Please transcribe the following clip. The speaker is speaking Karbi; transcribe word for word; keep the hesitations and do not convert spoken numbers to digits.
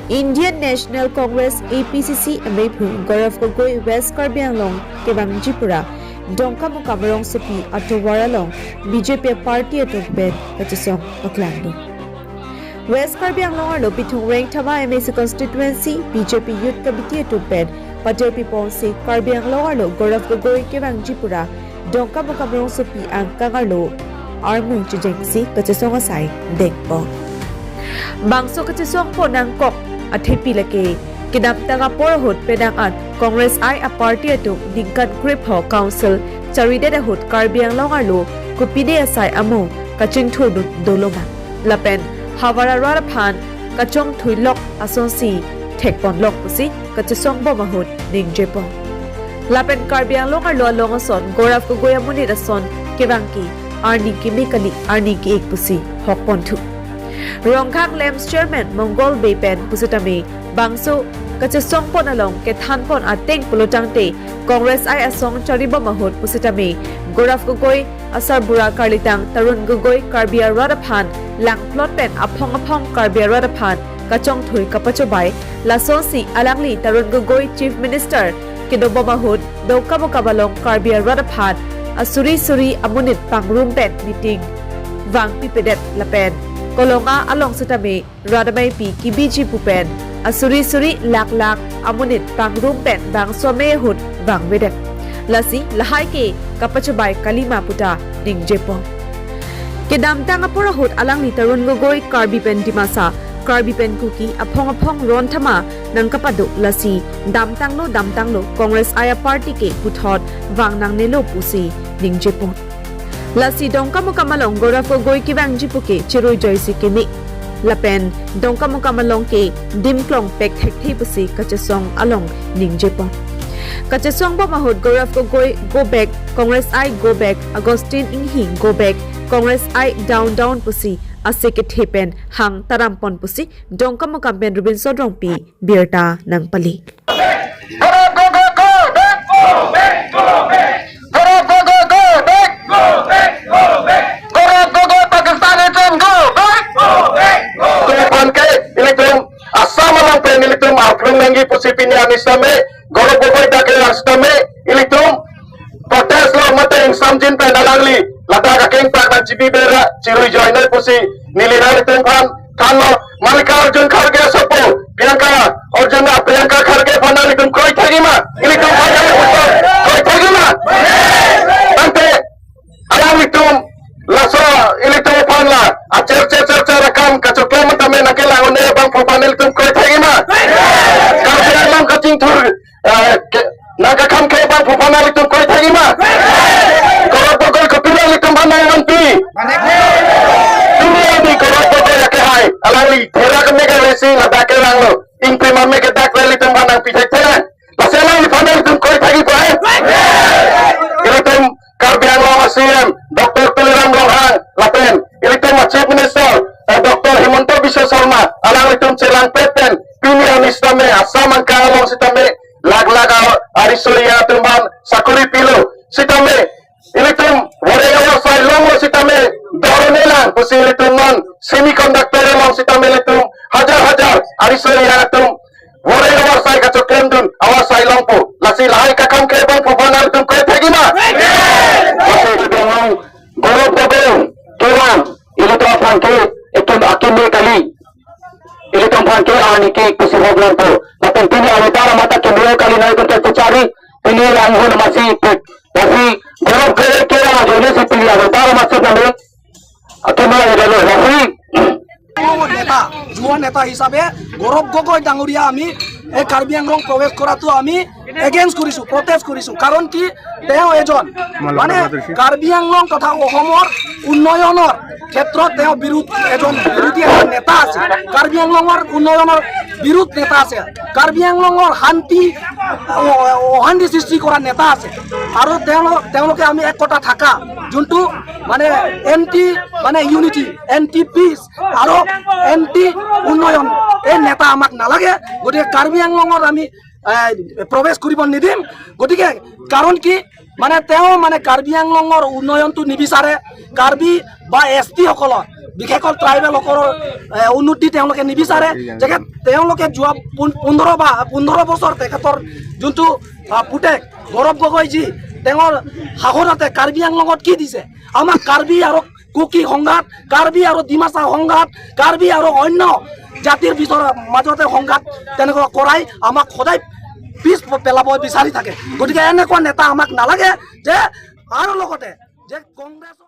Indian National Congress, A P C C, ameiphu Gaurav Gogoi West Karbi Anglong kevangji pura Dongkamukam rongsopi atovar along B J P party atum pen kachesong paklanglo. West Karbi Anglong arlo Pithungreng Thama M A C constituency B J P Youth Committee atum pen paterpi ponsi Karbi Anglong arlo Gaurav Gogoi kevangji pura Dongkamukam rongsopi angkang arlo armu chejengsi kachesong asai dengpon. Bangso kachesong pon nangkok athepi lake kedamtang apor ahut penang an Congress I a party atum ningkan krepho council charidet ahut Karbi Anglong arlo kopine asai amo kachingthurdun doloma lapen havar arat aphan kachongthui lok asonsi thekpon lok pusi kachesong bom ahut ningjepon. Lapen Karbi Anglong arlo along ason Gaurav Gogoi amonit ason kevang ke arni keme kali, arni ke-ik pusi hokponthu. Rongkhang LAMPS chairman Mongol Bey pen pusitame bangso kachesong pon along kethan pon ateng pulotangte Congress I asong charibom ahut pusitame Gaurav Gogoi asarbura karlitang Tarun Gogoi Karbi arat aphan langplot pen aphong aphong Karbi arat aphan kachongthui kapachobai, lasonsi alangli Tarun Gogoi Chief Minister kedobom ahut Dongkamukam along Karbi arat aphan asuri suri amonit pangrum pen meeting vangpipedet lapen Kolonga along sitame rat ameipi kebiji pu pen asuri suri lak lak amonit pangrum pen bangso amei ahut vangvedet. Lasi lahai ke kapachobai kalima puta ningjepon. Kedamtang apor ahut alangli Tarun Gogoi Karbi pen Dimasa, Karbi pen Kuki aphong aphong ron thama nangkapado, lasi damtanglo damtanglo Congress I a party ke puthot vang nangnelo pusi ningjepon. Lasi Dongkamukam along Gaurav Gogoi kevangji pu ke chirui joisi keme. Lapen Dongkamukam along ke dimklong pek thekthe pusi kachesong along ningjepon. Kachesong bom ahut Gaurav Gogoi go back, Congress I go back, Augustine Enghee go back, Congress I down down pusi ase kethe pen hang tarampon pusi Dongkamukam pen Robinson Rongpi birta nangpali. Gaurav Gogoi go back! Gaurav Gogoi go back! Gaurav Gogoi Pakistan agent go back! Ilitum aphan ke, ilitum Assam along pen ilitum arplung nangji pusi pini arni sitame, Gaurav Gogoi dak kelang sitame, ilitum protest lo mate ingsamjin pen alangli ladak akengpak nangchibi bera chirui joinoi pusi neli nanglitum aphan thanlo. Mallikarjun Kharge asopo, Priyanka Arjun, ah, Priyanka Kharge aphan nanglitum kroi thekji ma? Ilitum aphan nanglitum kroi thekji ma? Ante alanglitum laso ilitum aphan la acher cher cher cher akam kachoklem tame nangkelang un-e abangphu aphan ilitum kroi thekji ma? Karbi Anglong kachingthur, eh, ke, nangkakham ke abangphu aphan ilitum kroi thekji ma? Gaurav Gogoi kopilo ilitum aphan nangvanpi? Pini arni Gaurav Gogoi akehai alangli thera keme kevangsi ladak kelanglo. Ingpima me ke dak le ilitum aphan nangpi thekthe. Lasi alangliphan ilitum kroi thekji pa? Ilitum Karbi Anglong a-C E M Doctor Tuliram Ronghang lapen ilitum a-Chief Minister, eh, Doctor Himanta Biswa Sarma, alanglitum chelangpet pen pini arni sitame Assam angkang along sitame lak lak a-, ariso-riya atum aphan sakori pilo sitame, ilitum voreng avarsai longlo sitame, dor un-elang pusi ilitum non semiconductor along sitame ilitum hajar hajar ariso-riya atum voreng avarsai kachoklemdun avarsai longpo. Lasi lahai kakham ke abangphu aphan nanglitum kroi thekji ma? Lasi Gaurav Gogoi kelang, ilitum aphan ke itum akeme kali. Ilitum aphan ke arni ke-ik pusi hok longpo. Lapen pini avatar mata keme kali nangtum ke kachari, pini lang hun masi ipik. Lasi Gaurav Gogoi kelang ajoine si pini avatar masi nangli akeme kali lasi যুৱ নেতা, যুৱ নেতা হিচাপে গৌৰৱ গগৈ ডাঙৰীয়া আমি এই কাৰ্বি আংলং প্ৰৱেশ কৰাটো আমি এগেইনষ্ট কৰিছো, প্ৰটেষ্ট কৰিছো। কাৰণ কি, তেওঁ এজন মানে কাৰ্বি আংলং তথা অসমৰ উন্নয়নৰ ক্ষেত্ৰত তেওঁ বিৰোধ, এজন বিৰোধী এজন নেতা আছিল। কাৰ্বি আংলঙৰ উন্নয়নৰ বিৰোধ নেতা আছে, কাৰ্বি আংলঙৰ শান্তি, অ-, অশান্তি সৃষ্টি কৰা নেতা আছে। আৰু তেওঁলোক, তেওঁলোকে আমি একতা থাকা যোনটো মানে এণ্টি মানে ইউনিটি, এণ্টি পিচ আৰু এণ্টি উন্নয়ন এই নেতা আমাক নালাগে। গতিকে কাৰ্বি আংলঙত আমি, এ, প্ৰৱেশ কৰিব নিদিম। গতিকে কাৰণ কি, মানে তেওঁ মানে কাৰ্বি আংলঙৰ উন্নয়নটো নিবিচাৰে, কাৰ্বি বা এছ টি সকলৰ, বিশেষকৈ ট্ৰাইবেল সকলৰ এ, উন্নতি তেওঁলোকে নিবিচাৰে। যেকে তেওঁলোকে যোৱা পোন- পোন্ধৰ বা পোন্ধৰ বছৰ তেখেতৰ যোনটো আ, পুতেক গৌৰৱ গগৈজী, তেওঁৰ শাসনতে কাৰ্বি আংলঙত কি দিছে? আমাক কাৰ্বি আৰু কুকি সংঘাত, কাৰ্বি আৰু ডিমাচা সংঘাত, কাৰ্বি আৰু অন্য জাতিৰ ভিতৰত মাজতে সংঘাত তেনেকুৱা কৰাই আমাক সদায় পিছ পেলাব বিচাৰি থাকে। গতিকে এনেকুৱা নেতা আমাক নালাগে যে, আৰু লগতে যে কংগ্ৰেছ